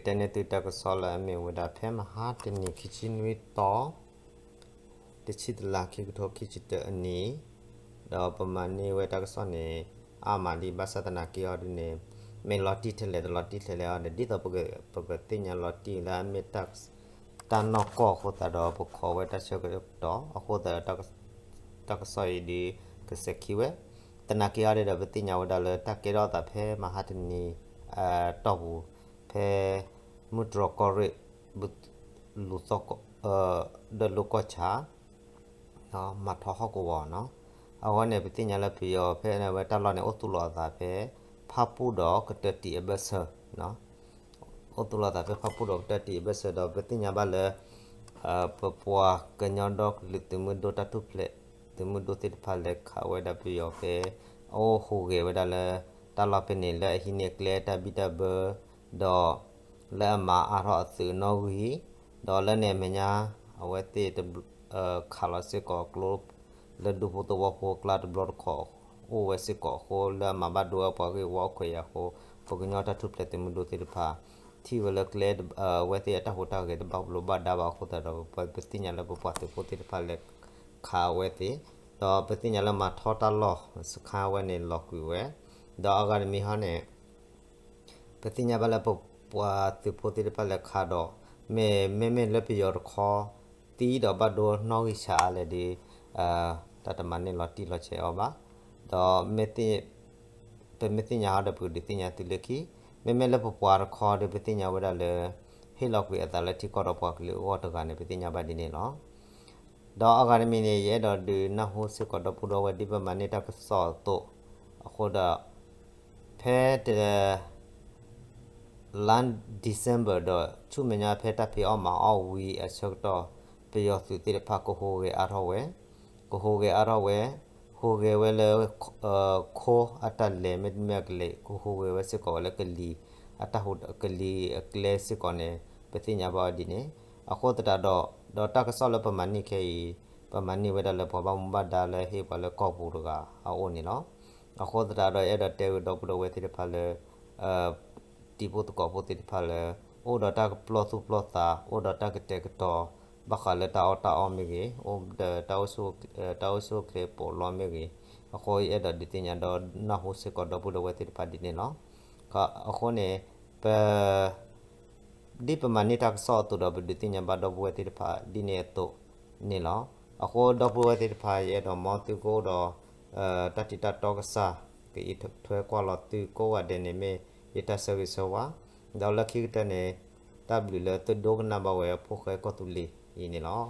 တဲန့ၢ်သုတၢ်ကစီၣ်လၢအမ့ၢ်ဝဲဒၣ်ဖဲမဟါတနံၤ ခံဆံနွံသီ တဆံတလါ ခံကထိခံဆံတၢအနံၤ, ဒီးပမၤန့ၢ်ဝဲတၢ်ကစီၣ်န့ၣ် အါမးဒံး ဘၣ်ဆၣ်သနာ်က့အီၤဒ်န့ၣ် မ့ၢ်လီၤတံၢ်ထဲလဲၣ်တလီၤတံၢ်ထဲလဲၣ်အီၤဒီး ဒ်သိးပကသ့ၣ်ညါလီၤတံၢ်လၢအမ့ၢ် တၢ်နီၢ်ကီၢ်အဃိသတးဒီး ပခိးဝဲတၢ်ဆၢကတီၢ်အဃိသတးဒီး တၢ်ကစီၣ်အံၤဒုးကစဲးခံဝဲ, သနာ်က့အီၤဒီး ပသ့ၣ်ညါဝဲဒၣ်လၢတၢ်ကဲထီၣ်အသးဖဲမဟါတနံၤ တီၢ်ပူၤ ဖဲ မုၢ်တြီၤကီၢ်ရ့ၣ် လူၤသီၣ် ဒီးလူၤကီၢ်ဆၣ် မၤထီဟီၣ်ကဝီၤနီၤ. အဝဲန့ၣ် ပသ့ၣ်ညါလၢပယီၤဖဲန့ၣ်ဝဲတၢ်လီၢ်န့ၣ် အိၣ်သူၣ်လီၤအသးဖဲ ဖၣ်ပူၣ်ဒီးကတၢၢ်တံာ်အဘၢၣ်စၢၤ အိၣ်သူၣ်လီၤသးဖဲဖၣ်ပူၣ်ဒီးကတၢၢ်တံာ်အဘၢၣ်စၢၤဒီး ပသ့ၣ်ညါဘၣ်လၢ ပပှၤကညီဒီကလုာ်သုးမုၢ်ဒိၣ်တၢ်ထူၣ်ဖျဲးသုးမုၢ်ဒိၣ်သ့ၣ်တဖၣ်လဲၤခးဝဲဒၣ်ပယီၤဖဲ အအိၣ်ဟူးဂဲၤဝဲဒၣ်လၢ တၢ်လီၢ်ဖဲန့ၣ် လၢအဟံးန့ၢ်ကျဲတၢ်ဘံၣ်တၢ်ဘၢ ဒီး လၢအမၤအါထီၣ်အသုးနီၣ်ဂံၢ်, ဒီးလၢန့ၣ်အမဲာ်ညါ အဝဲသ့ၣ် ခးလီၤစ့ၢ်ကီးကျိ လၢဒူဖိသဝီဖိအကျါတဘျီတခီၣ် အိၣ်ဝဲစ့ၢ်ကီးအဃိ လၢအမၤဘၣ်ဒိဝဲပှၤဂ့ၢ်ဝီအခွဲးယာ်အဃိ ပကညီတၢ်ထူၣ်ဖျဲးသုးမုၢ်ဒိၣ်သ့ၣ်တဖၣ် ထံၣ်ဝဲလၢကျဲ အဝဲသ့ၣ်အတၢ်ဟူးတၢ်ဂဲၤတဘၣ်လိာ်ဘၣ်ဒါဘၣ်အဃိသတးဒီး ပသ့ၣ်ညါလၢပပှၤသုးဖိသ့ၣ်တဖၣ်လဲၤခးအဝဲသ့ၣ်, ဒီးပသ့ၣ်ညါလၢမၤထီတၢ်လီၢ်စခါဝဲန့ၣ်လီၤကွံာ်ဝဲ, ဒီးအဂၤတမံၤဟီန့ၣ် ပသ့ၣ်ညါဘၣ်လၢပ ပှၤသုးဖိသ့ၣ်တဖၣ်လဲၤခးဒီး မ့မ့ၢ်လၢပယီၤတခီ သံဒီးဘၣ်ဒိနီၣ်ဂံၢ်ဆးအါလဲၣ်ဒီး တၢ်တမၤန့ၢ်လီၤတံၢ်လီၤဆဲးအီၤဘၣ်, ဒီး ပမ့ၢ်သ့ၣ်ညါဟီဒီး ပကဒုးသ့ၣ်ညါသုလၢခံ, မ့မ့ၢ်လၢပပှၤတခီဒီး ပသ့ၣ်ညါဝဲဒၣ်လၢ ဟ့ၣ်လီၤကွံာ်အသးလၢထံကီၢ်ဒီးပှၤကလုာ်အဂီၢ်တဂၤန့ၣ် ပသ့ၣ်ညါဘၣ်ဒ်န့ၣ်လီၤ. ဒီးအဂၤတမံၤန့ၣ် ယအဲၣ်ဒိးဒုးနၢ်ဟူစ့ၢ်ကီးဒီပုၢ်ဒီဝဲၢ်ဒ်ပမၤန့ၢ်တၢ်ကစီၣ်အသိး, အဃိဒီး ဖဲတ လါ December ဒီးဆူမဲာ်ညါဖဲတၢ်ဖံးအီၣ်မၤအီၣ်ဝံၤအဆၢကတီၢ် ပယီၤသုးသ့ၣ်တဖၣ်ကဟူးဂဲၤအါထီၣ်ဝဲ, ကဟူးဂဲၤအါထီၣ်ဝဲ, ဟူးဂဲၤဝဲလၢ ခိအတၢ်လဲၤမ့တမ့ၢ်ကလဲၤ ကဟူးဂဲၤဝဲစ့ၢ်ကီးဝဲလၢကလံၤ အတၢ်ဟူးကလံၤအကျဲစ့ၢ်ကီးန့ၣ် ပသ့ၣ်ညါဘၣ်အီၤဒ်န့ၣ်, အဃိသတးဒီး ဒီးတၢ်ကစီၣ်လၢပမၤန့ၢ်ခဲအံၤ ပမၤန့ၢ်ဝဲဒၣ်လၢပှၤဘၣ်မူဘၣ်ဒါလၢဟ့ၣ်ပှၤလၢကီၢ်ပူၤတဂၤအအိၣ်န့ၣ်လီၤ. အဃိသတးဒီး ယအဲၣ်ဒိးတဲဂ့ၤဒီပုၢ်ဒီဝဲၢ်သ့ၣ်တဖၣ်လၢ တံၤဖိသကိးဖိသ့ၣ်တဖၣ်လၢ အိၣ်ဒီးတၢ်ကပျီၢ်သူၣ်ပျီၢ်သး အိၣ်ဒီးတၢ်ကတဲာ်ကတီၤ ဘၣ်ဃးလၢတၢ်အီၣ်တၢ်အီမ့ၢ်ဂ့ၤ, အိၣ်ဒီး တၢ်အိၣ်ဆူၣ်အိၣ်ချ့အပိာ်လီမ့ၢ်ဂ့ၤ, အဃိယအဲၣ်ဒိးဒုးသ့ၣ်ညါဒီးနၢ်ဟူစ့ၢ်ကီးဒီပုၢ်ဒီဝဲၢ်သ့ၣ်တဖၣ်ဒ်န့ၣ်လီၤ. အဃိန့ၣ် ပ ဒ်ပမၤန့ၢ်တၢ်ကစီၣ်အသိးဒီး ပဒုးသ့ၣ်ညါဘၣ်ဒီပုၢ်ဝဲၢ်သ့ၣ်တဖၣ်ဒ်န့ၣ်အသိးန့ၣ်လီၤ. အဃိဒီပုၢ်ဝဲၢ်သ့ၣ်တဖၣ် ယအဲၣ်ဒိးမ်သုကအိၣ်ဒီး တၢ်တံးတၢ်တီကစၢ် ကအံးထွဲကွၢ်လီၤသုကိးဂၤဒဲးန့ၣ်မ့ၢ်ယတၢ်ဆၢဂ့ၤဆၢဝါ, ဒီးလၢခံကတၢၢ်န့ၣ် တၢ်ဘျုးလၢသုဒိကနၣ်ဘၣ်ဝဲဖိၣ်ဃဲကီၢ်သူလ့ၤအံၤန့ၣ်လီၤ.